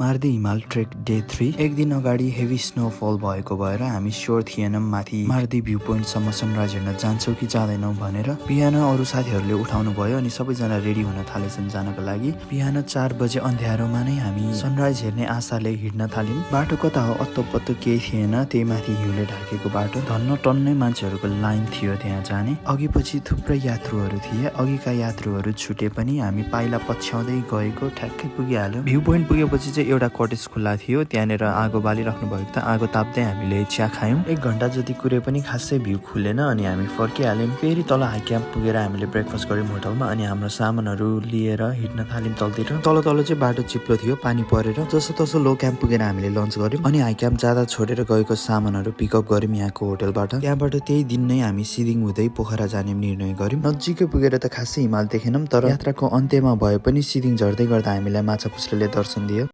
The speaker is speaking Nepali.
मार्दी हिमाल ट्रेक डे 3 एक दिन अगाडि हेभी स्नोफल भएको भएर हामी स्योर थिएनौं माथि मार्दी भ्यू पोइन्ट सम्म सनराइज हेर्न जान्छौं कि जाँदैनौं भनेर। बिहान अरु साथीहरूले उठाउनु भयो अनि सबैजना रेडी हुन थालेछन् जानको लागि। बिहान 4 बजे अन्ध्यारोमा नै हामी सनराइज हेर्ने आशाले हिड्न थाल्यौं। बाटो कता हो अत्तो पत्तो केही थिएन, त्यही माथि हिउँले ढाकेको बाटो। धन्न टन्नै मान्छेहरूको लाइन थियो त्यहाँ जाने। अघि पछि थुप्रै यात्रुहरू थिए। अघिका यात्रुहरू छुटे पनि हामी पाइला पछ्याउँदै गएको ठ्याक्कै पुगिहाल्यौं। भ्यू पोइन्ट पुगेपछि चाहिँ एउटा कटेज खुल्ला थियो, त्यहाँनिर आगो बालिराख्नु भएको त आगो ताप्दै हामीले चिया खायौं। 1 घण्टा जति कुरे पनि खासै भ्यू खुलेन अनि हामी फर्किहाल्यौं। फेरि तल हाई क्याम्प पुगेर हामीले ब्रेकफास्ट गर्यौं होटलमा अनि हाम्रो सामानहरू लिएर हिड्न थाल्यौं तलतिर। तल चाहिँ बाटो चिप्लो थियो पानी परेर। जसो तसो लो क्याम्प पुगेर हामीले लन्च गर्यौं अनि हाई क्याम्प जाँदा छोडेर गएको सामानहरू पिकअप गर्यौं यहाँको होटलबाट। त्यहाँबाट त्यही दिन नै हामी सिदिङ हुँदै पोखरा जाने निर्णय गर्यौं। नजिकै पुगेर त खासै हिमाल देखेनौं, तर यात्राको अन्त्यमा भए पनि सिदिङ झर्दै गर्दा हामीलाई माछापुच्छ्रेले दर्शन दियो।